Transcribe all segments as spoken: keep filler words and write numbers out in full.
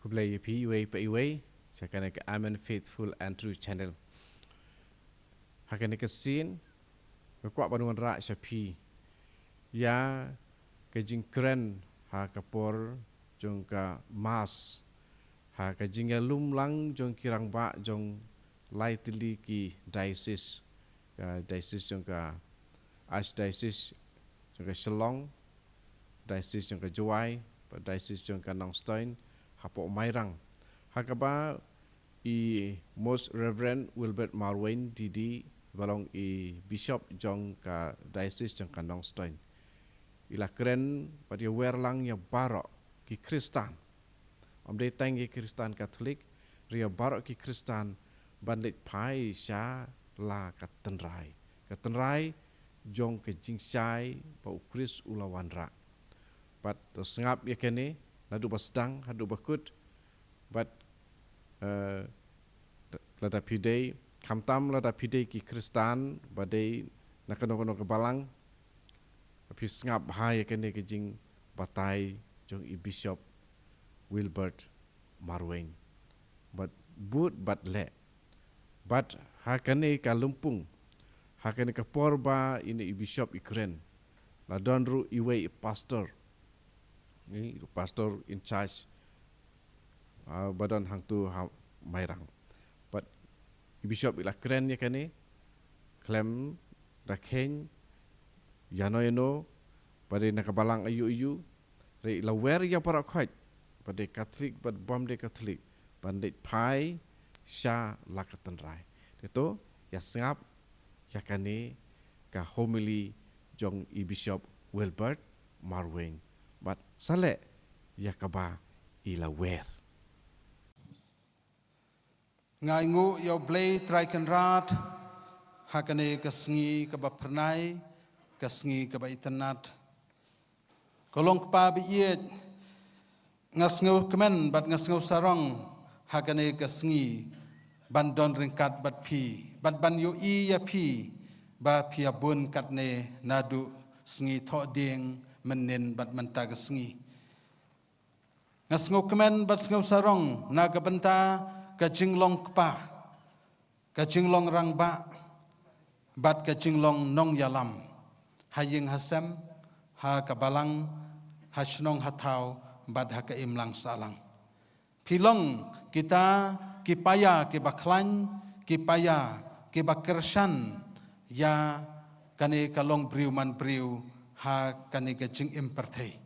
Khublei ïa phi iwei pa iwei sha kane ka Amen Faithful and True Channel. Ha kane ka sien nga kwah ban wanrah sha phi ïa ka jingkren ha ka por jong ka Mass, ha ka jingïalum lang jong ki rangbah jong lai tylli ki diocese, ka diocese jong ka Archdiocese jong ka Shillong, diocese jong ka Jowai, bad diocese jong ka Nongstoin hapoh Mairang. Ha kaba i Most Reverend Wilbert Marwein D D ba long i Bishop jong ka diocese jong ka Nongstoin i la kren bad ïawer lang ïa baroh ki Khristan. Ym dei tang ïa ki Khristan Katholik, ïa baroh ki Khristan ban leit phai sha la ka tynrai, ka tynrai jong ka jingshai ba u Khrist u la wanrah. Bad to sngap ïa kane naduh ba sdang haduh ba kut. Bad eh, lada phi dei, khamtam lada phi dei ki Khristan ba dei na kano kano ka balang, phi sngap bha ïa kane ka jingbatai jong i Bishop Wilbert Marwein. Bad bud bad leh. Bad ha kane ka lympung, ha kane ka por ba ine i Bishop i kren, la don ruh iwei i pastor, i pastor in charge, ah, ba don hangtu ha Mairang. Bad i Bishop i la kren ïa kane khlem da kheiñ ïano ïano, ba dei na ka balang aiu aiu, hynrei i la wer ïa baroh khoit, ba dei Katholik bad bym dei Katholik, ban leit phai sha la ka tynrai. Te to ïa sngap ïa kane ka homily jong i Bishop Wilbert Marwein bad sa leh ïa kaba i la wer. Nga ainguh ïa U Blei Trai Kynrad ha kane ka sngi kaba phyrnai, ka sngi kaba itynnad. Ko Long Kpa ba ïeit, nga sngewkmen bad nga sngewsarong ha kane ka sngi ban don ryngkat bad phi bad ban ïohi ïa phi ba phi ïa bun katne naduh sngi Thohdieng, mynnin bad mynta ka sngi. Nga sngewkmen bad sngewsarong na ka bynta ka jinglong kpa, ka jinglong rangbah bad ka jinglong nongïalam ha ïing ha sem, ha ka balang, ha shnong ha thaw bad ha ka imlang sahlang. Phi long kita ki paia kiba khlaiñ, ki paia kiba kyrshan ïa kane ka long briew man briew ha kane ka jingim pyrthei.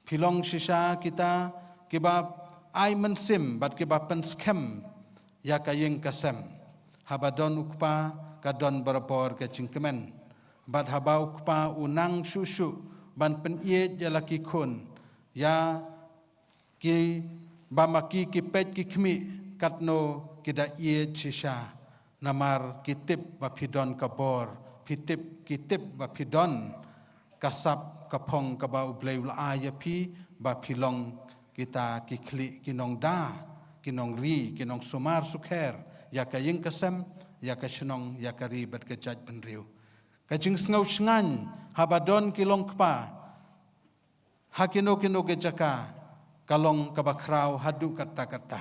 Phi long shisha kita kiba ai mynsiem bad kiba pynskhem ïa ka ïing ka sem. Haba don u kpa ka don barabor ka jingkmen. Bad haba u kpa u nang shuh shuh ban pynïeit ïa la ki khun, ïa kiba ma ki ki peit ki khmih katno ki da ïeit shisha. Namar ki tip ba phi don ka bor, phi tip, ki tip ba phi don ka sap ka phong kaba U Blei u la ai ïa phi, ba phi long kita ki khlieh ki nongda, ki nongri, ki nongsumar sukher ïa ka ïing ka sem, ïa ka shnong, ïa ka ri bad ka jaitbynriew. Ka jingsngew shngaiñ haba don ki long kpa ha kino kino ki jaka ka long kaba khraw haduh katta katta.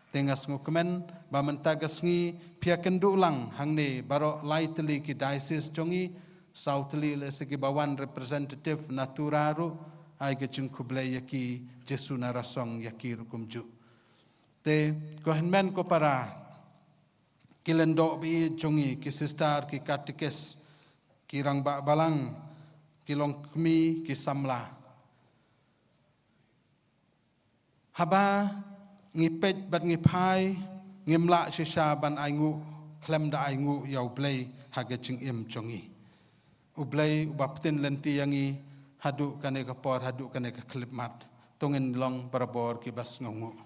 Te nga sngewkmen ba mynta ka sngi phi ïa kynduh lang hangne baroh lai tylli ki diocese jong ngi, saw tylli lehse kiba wan representative na Tura ruh, ai ka jingkhublei ïa ki, Jisu na rasong ïa ki ruh kumjuh. Te ko hynmen ko para, ki lyngdoh ba ïeit jong ngi, ki sister, ki katekis, ki rangbah balang, ki longkmie, ki samla. Haba ngi peit bad ngi phai, ngim lah shisha ban ainguh khlem da ainguh ïa U Blei ha ka jingim jong ngi. U Blei uba pynlynti ïa ngi haduh kane ka por, haduh kane ka khyllipmat. To ngin long barabor kiba sngewnguh.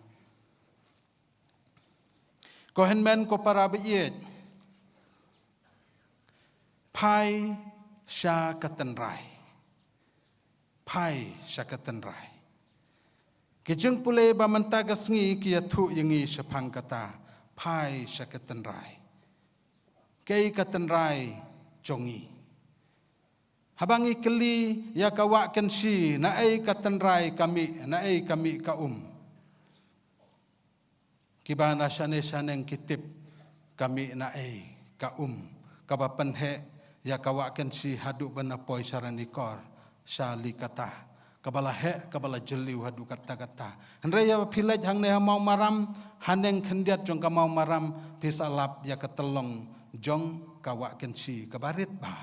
Ko hynmen ko para ba ïeit, phai sha ka tynrai. Phai sha ka tynrai. Ki jingpule ba mynta ka sngi ki ïathuh ïa ngi shaphang kata, phai sha ka tynrai. Kaei ka tynrai jong ngi? Haba ngi kylli ïa ka wah kynshi, naei ka tynrai ka mih, naei ka mih ka um? Kiba na shane shaneng ki tip ka mih na ei, ka um, kaba pynheh ïa ka Wah Kynshi haduh ban poi sha Ranikor, sha Likata, kaba la heh, kaba la jylliew haduh katta katta. Hynrei ïa phi leit hangne ha Mawmaram, haneng khyndiat jong ka Mawmaram, phi sa lap ïa ka tyllong jong ka Wah Kynshi, kaba rit bha.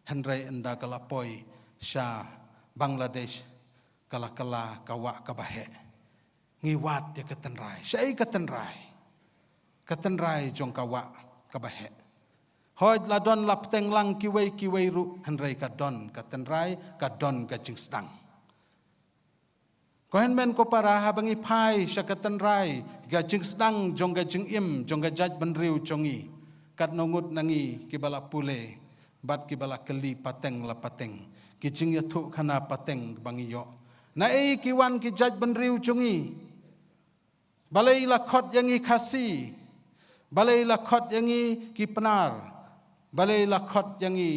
Hynrei ynda ka la poi sha Bangladesh, ka la kylla ka wah kaba heh. Ngi wad ïa ka tynrai. Shaei ka tynrai? Ka tynrai jong ka wah kaba heh. Hooid, la don la bteng lang kiwei kiwei ruh, hynrei ka don ka tynrai, ka don ka jingsdang. Ko hynmen ko para, haba ngi phai sha ka tynrai, ka jingsdang jong ka jingim jong ka jaitbynriew jong ngi, katno ngut na ngi kiba la pule bad kiba la kylli pateng la pateng, ki jingïathuhkhana pateng ba ngi ïoh. Na ei ki wan ki jaitbynriew jong ngi? Balei la khot ïa ngi Khasi? Balei la khot ïa ngi ki Pnar? Balei la khot ïa ngi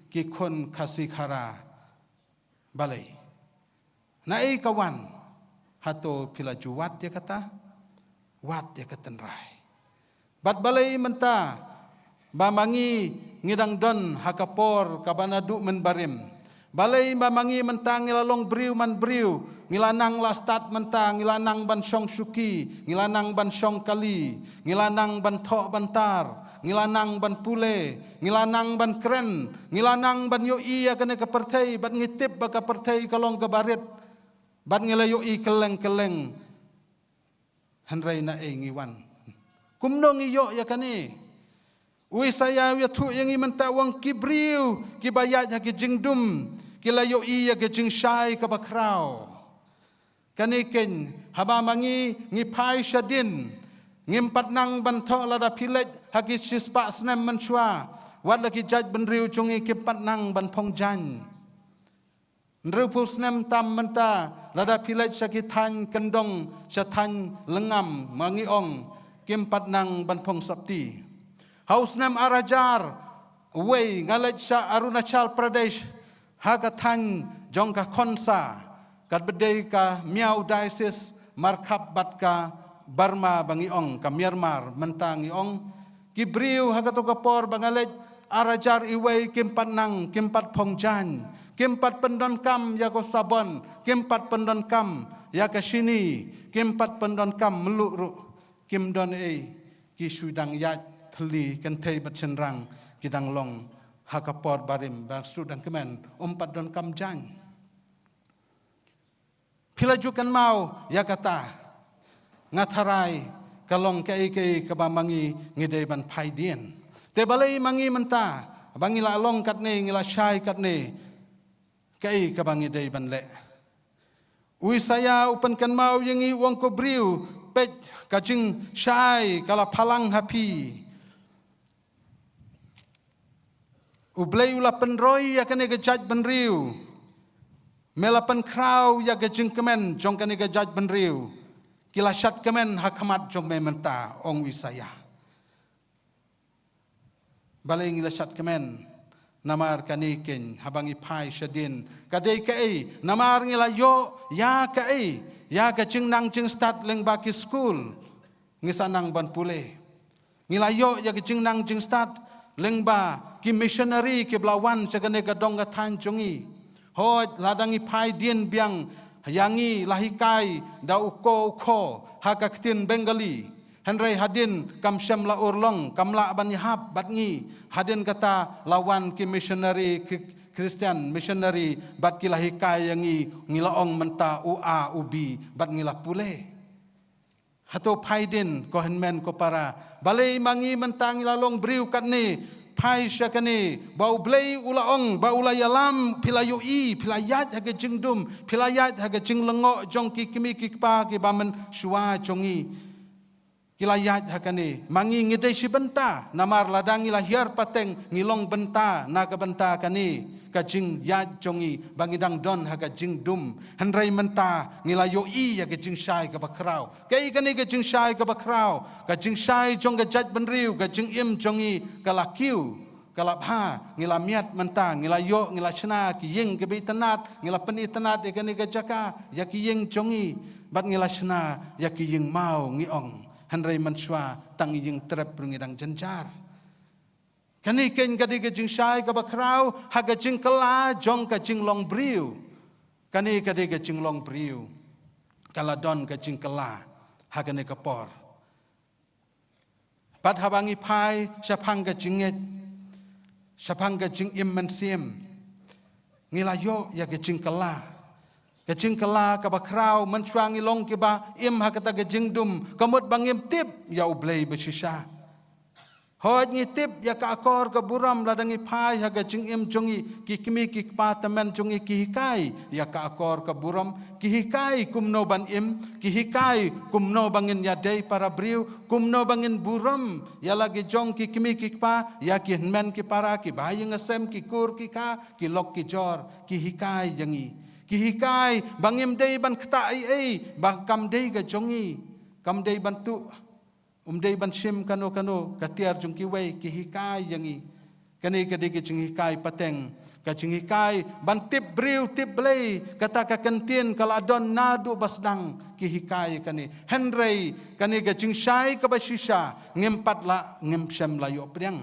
ki khun Khasi Khara? Balei? Na ei ka wan? Hato phi la ju wad ïa kata? Wad ïa ka tynrai. Bad balei mynta ba ma ngi ngi dang don ha ka por kaba naduh mynbarim? Balei ba ma ngi mynta ngi la long briew man briew, ngi la nang la stad mynta, ngi la nang ban shong shuki, ngi la nang ban shong kali, ngi la nang ban thoh ban tar, ngi la nang ban pule, ngi la nang ban kren, ngi la nang ban ïohi ïa kane ka pyrthei, bad ngi tip ba ka pyrthei ka long kaba rit, bad ngi la ïohi kylleng kylleng. Hynrei na ei ngi wan? Kumno ngi ïoh ïa kane? U Isaïah u ïathuh ïa ngi mynta, u ong, ki briew kiba ïaid ha ki jingdum ki la ïohi ïa ka jingshai kaba khraw. Kane keiñ, haba ma ngi ngi phai shadien, ngim pat nang ban thoh lada phi leit ha ki shispah snem mynshuwa, wat la ki jaitbynriew jong ngi kim pat nang ban phong jaiñ. Hynriewphew snem tam mynta, lada phi leit sha ki thaiñ kyndong, sha thaiñ lyngngam, ma ngi ong, kim pat nang ban phong sopti. Ha u snem ar hajar wei nga leit sha Arunachal Pradesh, ha ka thaiñ jong ka Khonsa, katba dei ka Miao Diocese markhap bad ka Burma ba ngi ong, ka Myanmar mynta ngi ong. Ki briew ha kato ka por ba nga leit ar hajar iwei kim pat nang, kim pat phong jaiñ, kim pat pyndonkam ïa ka sabon, kim pat pyndonkam ïa ka shini, kim pat pyndonkam mluh ruh, kim don ei, ki shu dang ïaid thylli kynthei bad shynrang, ki dang long ha ka por barim, ba shu dang kmen, ym pat donkam jaiñ. Phi la ju kynmaw ïa kata? Nga tharai ka long kaei kaei kaba ma ngi ngi dei ban phai dien. Te balei ma ngi mynta ba ngi la long katne, ngi la shai katne, kaei kaba ngi dei ban leh? U Isaïah u pynkynmaw ïa ngi, u ong, ko briew, peit, ka jingshai ka la phalang ha phi. U Blei u la pynroi ïa kane ka jaitbynriew. Me la pynkhraw ïa ka jingkmen jong kane ka jaitbynriew. Ki la shad kmen ha khmat jong me mynta, ong u Isaïah. Balei ngi la shad kmen? Namar kane keiñ, haba ngi phai shadien, ka dei kaei? Namar ngi la ïoh ïa kaei? Ïa ka jingnang jingstad lyngba ki skul. Ngi sa nang ban pule. Ngi la ïoh ïa ka jingnang jingstad lyngba ki missionary kiba la wan sha kane ka dong ka thaiñ jong ngi. Hooid, lada ngi phai dien biang, ïa ngi la hikai da u ko u kho ha ka ktien Bengali. Hynrei hadien kam shym la urlong, kam lah ban ïahap bad ngi. Hadien kata la wan ki missionary, ki Christian missionary, bad ki la hikai ïa ngi, ngi la ong mynta u A u B, bad ngi la pule. Hato phai dien, ko hynmen ko para? Balei ma ngi mynta ngi la long briew katne? Phai sha kane, ba U Blei u la ong, ba u la ïalam, phi la ïohi, phi la ïaid ha ka jingdum, phi la ïaid ha ka jinglyngngoh jong ki kmie ki kpa kiba mynshuwa jong ngi. Ki la ïaid ha kane, ma ngi ngi dei shi bynta, namar lada ngi la hiar pateng, ngi long bynta na ka bynta kane ka jingïaid jong ngi, ba ngi dang don ha ka jingdum. Hynrei mynta ngi la ïohi ïa ka jingshai kaba khraw. Kaei kane ka jingshai kaba khraw? Ka jingshai jong ka jaitbynriew, ka jingim jong ngi ka la kiew, ka la bha. Ngi la miat mynta, ngi la ïoh, ngi la shna ki ïing kiba itynnad, ngi la pynitynnad ïa kane ka jaka, ïa ki ïing jong ngi, bad ngi la shna ïa ki ïing maw, ngi ong. Hynrei mynshuwa tang ïing trep ruh ngi dang jynjar. Kane keiñ ka dei ka jingshai kaba khraw ha ka jingkylla jong ka jinglong briew. Kane ka dei ka jinglong briew. Ka la don ka jingkylla ha kane ka por. Bad haba ngi phai shaphang ka jingngeit, shaphang ka jingim mynsiem, ngi la ïoh ïa ka jingkylla. Ka jingkylla kaba khraw, mynshuwa ngi long kiba im ha kata ka jingdum, ka mut ba ngim tip ïa U Blei ba shisha. Hooid, ngi tip ïa ka akor ka burom lada ngi phai ha ka jingim jong ngi, ki kmie ki kpa tymmen jong ngi ki hikai ïa ka akor ka burom, ki hikai kumno ban im, ki hikai kumno ba ngin ïadei para briew, kumno ba ngin burom ïa la ki jong ki kmie ki kpa, ïa ki hynmen ki para, ki bahaïing hasem, ki kur ki kha, ki lok ki jor, ki hikai ïa ngi. Ki hikai ba ngim dei ban ktah ei ei ba kam dei ka jong ngi, kam dei ban tuh, um dei ban shim kano kano ka tiar jong kiwei, ki hikai ïa ngi. Kane ka dei ka jinghikai pateng, ka jinghikai ban tip briew tip Blei, kata ka kyntien ka la don naduh ba sdang, ki hikai kane. Hynrei kane ka jingshai kaba shisha ngim pat la, ngim shym la ïoh pdiang.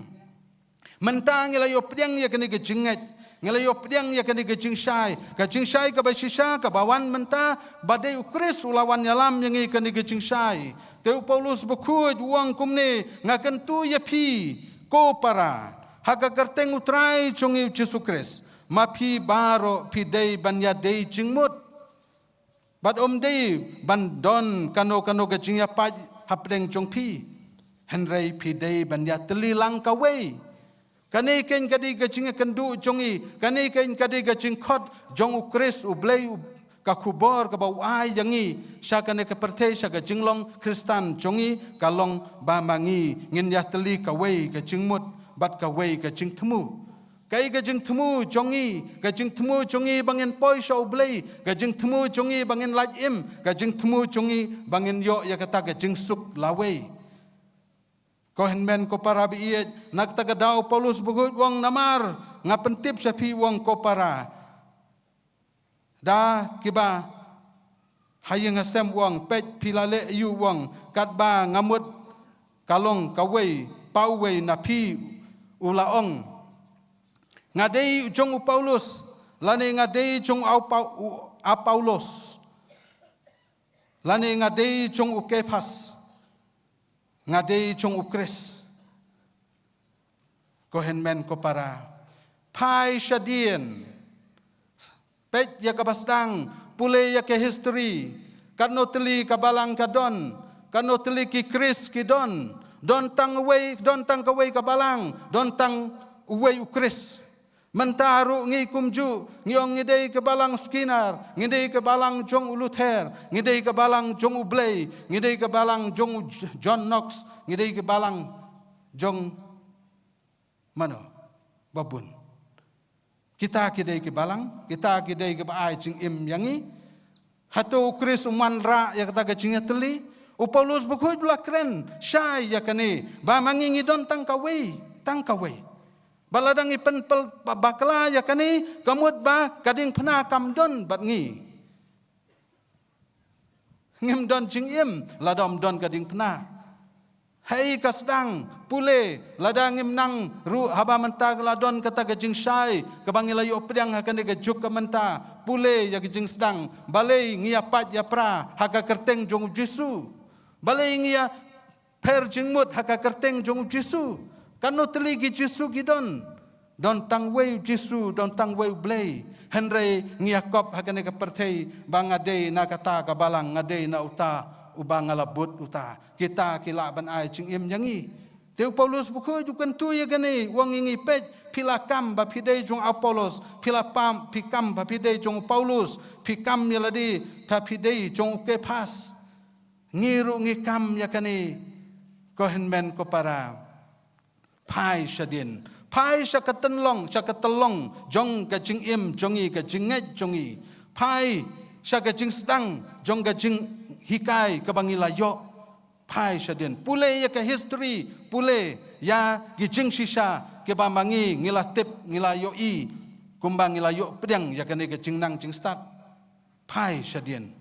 Mynta ngi la ïoh pdiang ïa kane ka jingngeit, ngi la ïoh pdiang ïa kane ka jingshai, ka jingshai kaba shisha kaba wan mynta, ba dei U Khrist u la wan ïalam ïa ngi kane ka jingshai. Te u Paulus bakhuid u ong kumne, nga kyntu ïa phi, ko para, ha ka kyrteng U Trai jong ngi U Jisu Khrist, ma phi baroh phi dei ban ïadei jingmut. Bad um dei ban don kano kano ka jingïapait hapdeng jong phi. Hynrei phi dei ban ïatylli lang kawei. Kane keiñ ka dei ka jingïakynduh jong ngi, kane keiñ ka dei ka jingkhot jong U Khrist U Blei, u, ka khubor kaba u ai ïa ngi sha kane ka pyrthei, sha ka jinglong Khristan jong ngi, ka long ba ma ngi ngin ïatylli kawei ka jingmut bad kawei ka jingthmu. Kaei ka jingthmu jong ngi? Ka jingthmu jong ngi ba ngin poi sha U Blei, ka jingthmu jong ngi ba ngin lait im, ka jingthmu jong ngi ba ngin ïoh ïa kata ka jingsuk lawei. Ko hynmen ko para ba ïeit, na kata ka daw Paulus bakhuid u ong, namar nga pyntip sha phi, u ong, ko para, da kiba ha ïing ha sem, u ong, peit phi la leh aïu, u ong, katba nga mut ka long kawei pa uwei na phi. U la ong, nga dei jong u Paulus, lane nga dei jong u Pau-, u Apollos, lane nga dei jong u Kephas, nga dei jong U Khrist. Ko hynmen ko para, phai shadien, peit ïa kaba sdang, pule ïa ka history, katno tylli ka balang ka don, katno tylli ki Khrist ki don. Don tang uwei, don tang kawei ka balang, don tang uwei U Khrist. Mynta ruh ngi kumjuh, ngi ong ngi dei ka balang Skinner, ngi dei ka balang jong u Luther, ngi dei ka balang jong U Blei, ngi dei ka balang jong u J-, John Knox, ngi dei ka balang jong mano? Babun. Kita ki dei ki balang, kita ki dei kiba ai jingim ïa ngi. Hato U Khrist um wanrah ïa kata ka jingïatylli? U Paulus bakhuid u la kren shai ïa kane, ba ma ngi ngi don tang kawei, tang kawei. Ba lada ngi pynpel ba-, bakla ïa kane, ka mut ba ka diengphna kam don bad ngi. Ngim don jingim lada ym don ka diengphna. Hei ka sdang, pule, lada ngim nang ruh haba mynta ka la don kata ka jingshai kaba ngi la ïoh pdiang ha kane ka juk ka mynta, pule ïa ka jingsdang, balei ngi ïapait ïapra ha ka kyrteng jong U Jisu? Balei ngi ïa pher jingmut ha ka kyrteng jong U Jisu? Katno tylli ki Jisu ki don? Don tang wei U Jisu, don tang wei U Blei. Hynrei ngi ïakop ha kane ka pyrthei ba nga dei na kata ka balang, nga dei na uta uba nga la bud uta. Kita ki lah ban ai jingim ïa ngi. Te u Paulus bakhuid u kyntu ïa kane, u ong ïa ngi, peit, phi la kam ba phi dei jong u Apollos, phi la pam, phi kam ba phi dei jong u Paulus, phi kam ïa lade ba phi dei jong u Kephas. Ngi ruh ngi kam ïa kane, ko hynmen ko para. Phai shadien. Phai sha ka tynlong, sha ka tynlong jong ka jingim jong ngi, ka jingngeit jong ngi. Phai sha ka jingsdang jong ka jinghikai kaba ngi la ïoh. Phai shadien. Pule ïa ka history, pule ïa ki jingshisha kiba ma ngi ngi la tip, ngi la ïohi, kumba ngi la ïoh pdiang ïa kane ka jingnang jingstad. Phai shadien.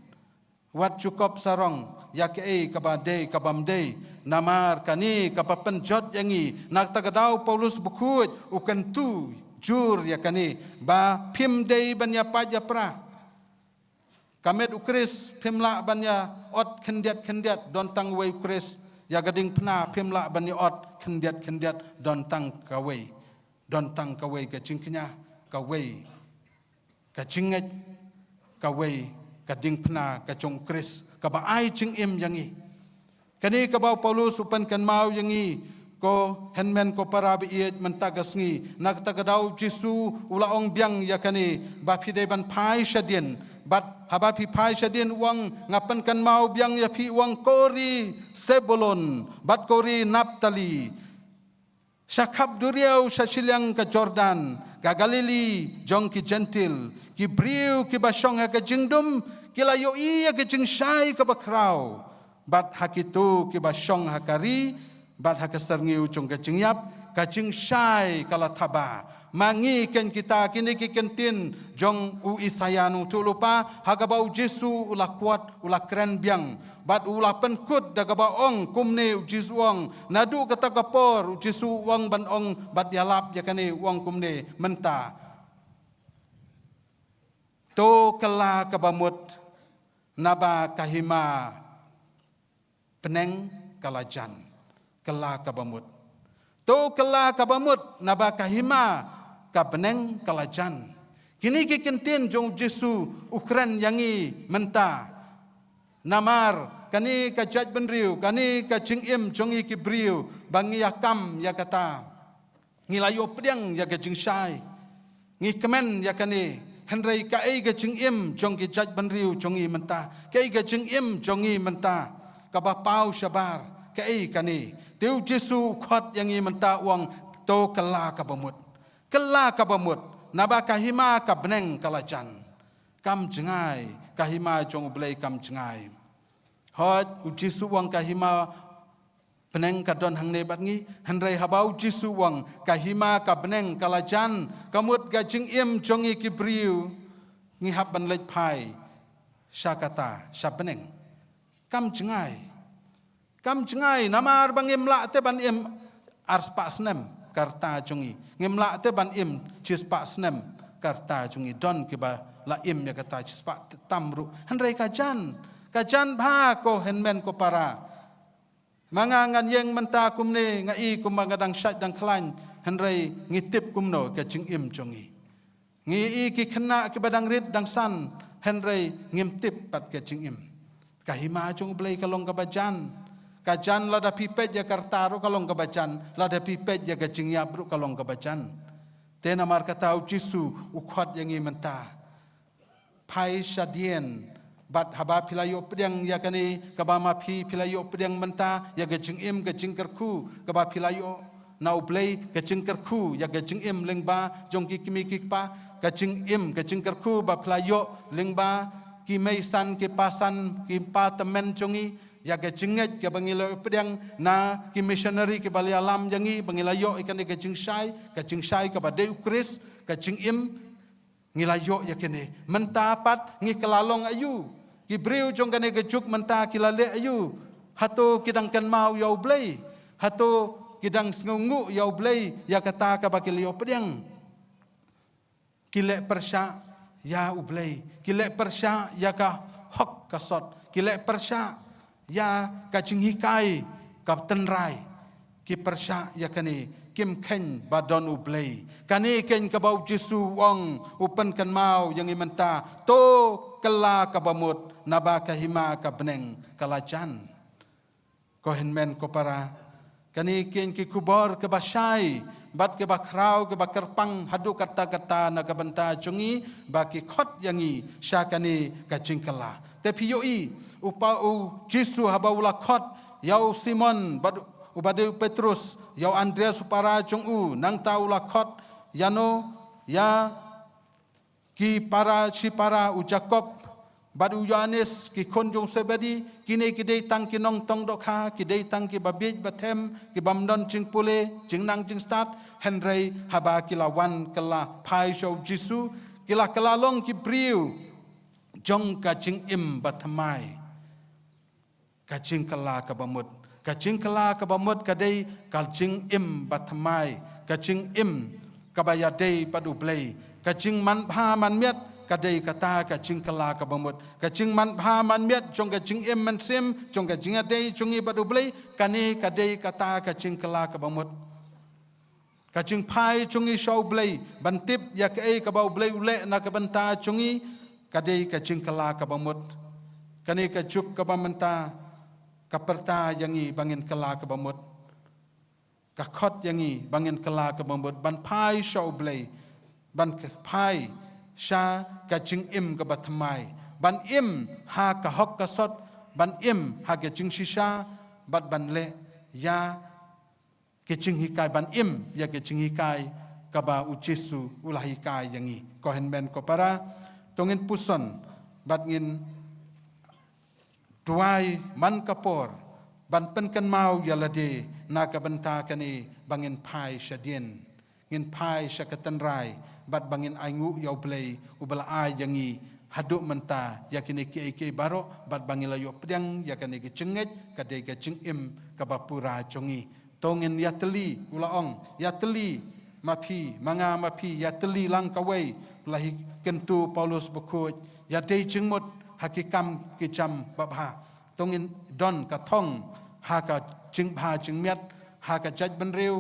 Wat ju kop sarong ïa kaei kaba dei kabym dei, namar kane kaba pynjot ïa ngi. Na kata ka daw Paulus bakhuid u kyntu jur ïa kane ba phim dei ban ïa pait ïa pra. Ka met u Khrist phim lah ban ïa ot khyndiat khyndiat, don tang uwei u Khrist. Ïa ka diengphna phim lah ban ïa ot khyndiat khyndiat, don tang kawei. Don tang kawei ka jingkñia, kawei ka jingngeit, kawei ka diengphna ka jong u Khrist kaba ai jingim ïa ngi. Kane kaba u Paulus u pynkynmaw ïa ngi, ko hynmen ko para ba ïeit, mynta ka sngi. Na kata ka daw u Jisu u la ong biang ïa kane ba phi dei ban phai shadien. Bad haba phi phai shadien u ong, nga pynkynmaw biang ïa phi, u ong, ko ri Sebulun bad ko ri Naptali, sha khap duriaw sha shiliang ka Jordan, ka Galili jong ki Jentil, ki briew kiba shong ha ka jingdum ki la ïohi ïa ka jingshai kaba khraw. Bad ha kito kiba shong ha ka ri bad ha ka syrngiew jong ka jingïap, ka jingshai ka la thaba. Ma ngi keiñ kita, kine ki kyntien jong u Isaïah Nongthoh Lypa, ha kaba u Jisu u la kwat, u la kren biang. Bad u la pynkut da kaba ong kumne, u Jisu ong, naduh kata ka por u Jisu u ong ban ong bad ïalap ïa kane, u ong kumne mynta: To kylla kaba mut, naba ka hima bneng ka la jan. Kylla kaba mut. To kylla kaba mut, naba ka hima ka bneng ka la jan. Kine ki kyntien jong u Jisu u kren ïa ngi mynta. Namar kane ka jaitbynriew, kane ka jingim jong ngi ki briew, ba ngi ïa kam ïa kata, ngi la ïoh pdiang ïa ka jingshai. Ngi kmen ïa kane, hynrei kaei ka jingim jong ki jaitbynriew jong ngi mynta? Kaei ka jingim jong ngi mynta kaba paw shabar? Kaei kane? Te u Jisu u khot ïa ngi mynta, u ong, to kylla kaba mut. Kylla kaba mut, naba ka hima ka bneng ka la jan. Kam jngai, ka hima jong U Blei kam jngai. Hooid, u Jisu u ong ka hima bneng ka don hangne bad ngi, hynrei haba u Jisu u ong ka hima ka bneng ka la jan, ka mut ka jingim jong ngi ki briew ngi hap ban leit phai sha kata, sha bneng. Kam jngai. Kam jngai, namar ba ngim lah te ban im ar spah snem ka rta jong ngi. Ngim lah te ban im shi spah snem ka rta jong ngi. Don kiba la im ïa kata shi spah tam ruh. Hynrei ka jan, ka jan bha, ko hynmen ko para. Ma nga ngan ïeng mynta kumne, nga i kumba nga dang shait dang khlaiñ, hynrei ngi tip kumno ka jingim jong ngi. Ngi i ki khynnah kiba dang rit dang san, hynrei ngim tip pat ka jingim. Ka hima jong U Blei ka long kaba jan. Ka jan lada phi peit ïa ka rta ruh ka long kaba jan, lada phi peit ïa ka jingïap ruh ka long kaba jan. Te namar kata u Jisu u khot ïa ngi mynta, phai shadien. Bad haba phi la ïoh pdiang ïa kane, kaba ma phi phi la ïoh pdiang mynta, ïa ka jingim ka jingkyrkhu kaba phi la ïoh na U Blei, ka jingkyrkhu ïa ka jingim lyngba jong ki kmie ki kpa, ka jingim ka jingkyrkhu ba phi la ïoh lyngba ki meisan ki pasan, ki pa tymmen jong ngi, ïa ka jingngeit kaba ngi la pdiang na ki missionary kiba la ïalam ïa ngi, ba ngi la ïoh ïa kane ka jingshai, ka jingshai kaba dei U Khrist, ka jingim. Ngi la ïoh ïa kine. Mynta pat ngi kylla long aïu? Ki briew jong kane ka juk mynta ki la leh aïu? Hato ki dang kynmaw ïa U Blei? Hato ki dang sngewnguh ïa U Blei, ïa kata kaba ki la ïoh pdiang? Ki leh pyrshah ïa U Blei, ki leh pyrshah ïa ka hok ka sot, ki leh pyrshah ïa ka jinghikai ka tynrai. Ki pyrshah ïa kane, kim kheiñ ba don U Blei. Kane keiñ kaba u Jisu u ong, u pynkynmaw ïa ngi mynta, to kylla kaba mut, naba ka hima ka bneng ka la jan. Ko hynmen ko para, kane keiñ ki khubor kiba shai bad kiba khraw, kiba kyrpang haduh katta katta na ka bynta jong ngi, ba ki khot ïa ngi sha kane ka jingkylla. Te phi ïohi, u pa u Jisu haba u la khot ïa u Simon bad uba dei u Petrus, ïa u Andreas u para jong u, nangta u la khot ïano, ïa ki para, shi para, u Jakob bad u Ïohannes, ki khun jong u Sebedi, kine ki dei tang ki nongtong dohkha, ki dei tang kiba bieit ba them, kibym don jingpule, jingnang jingstad. Hynrei haba ki la wan kylla phai sha u Jisu, ki la kylla long ki briew jong ka jingim bathymmai. ka jingkylla kaba mut. Ka jingkylla kaba mut ka dei ka jingim bathymmai, ka jingim kaba ïadei bad U Blei. Ka jingmanbha manmiat ka dei kata ka jingkylla kaba mut. Ka jingmanbha manmiat jong ka jingim mynsiem, jong ka jingïadei jong ngi bad U Blei, kane ka dei kata ka jingkylla kaba mut. Ka jingphai jong ngi sha U Blei ban tip ïa kaei kaba U Blei u leh na ka bynta jong ngi, ka dei ka jingkylla kaba mut. Kane ka juk kaba mynta ka pyrta ïa ngi ba ngin kylla kaba mut. Ka khot ïa ngi ba ngin kylla kaba mut, ban phai sha U Blei, ban k-, phai sha ka jingim kaba thymmai, ban im ha ka hok ka sot, ban im ha ka jingshisha, bad ban leh ïa ka jinghikai, ban im ïa ka jinghikai kaba U Jisu u la hikai ïa ngi. Ko hynmen ko para, to ngin puson bad ngin duwai man ka por ban pynkynmaw ïa lade na ka bynta kane ba ngin phai shadien, ngin phai sha ka tynrai, bad ba ngin ainguh ïa U Blei uba la ai ïa ngi haduh mynta ïa kine kiei kiei baroh, bad ba ngi la ïoh pdiang ïa kane ka jingngeit ka dei ka jingim kaba pura jong ngi. To ngin ïatylli, u la ong, ïatylli ma phi, ma nga ma phi, ïatylli lang kawei, la hi kyntu Paulus bakhuid, ïadei jingmut ha ki kam ki jam babha. To ngin don ka thong ha ka jingbha jingmiat, ha ka jaitbynriew,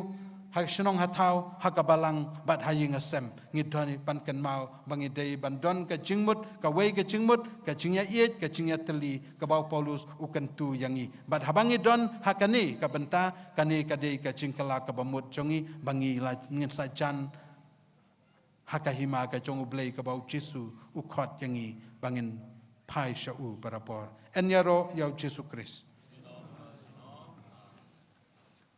ha ka shnong ha thaw, ha ka balang, bad ha ïing ha sem. Ngi don ban kynmaw ba ngi dei ban don ka jingmut, kawei ka jingmut, ka jingïaieit, ka jingïatylli kaba u Paulus u kyntu ïa ngi. Bad haba ngi don ha kane ka bynta, kane ka dei ka jingkylla kaba mut jong ngi ba ngi la ngin sa jan ha ka hima ka jong U Blei kaba U Jisu u khot ïa ngi ba ngin phai sha u barabor. Yn ïaroh ïa U Jisu Khrist.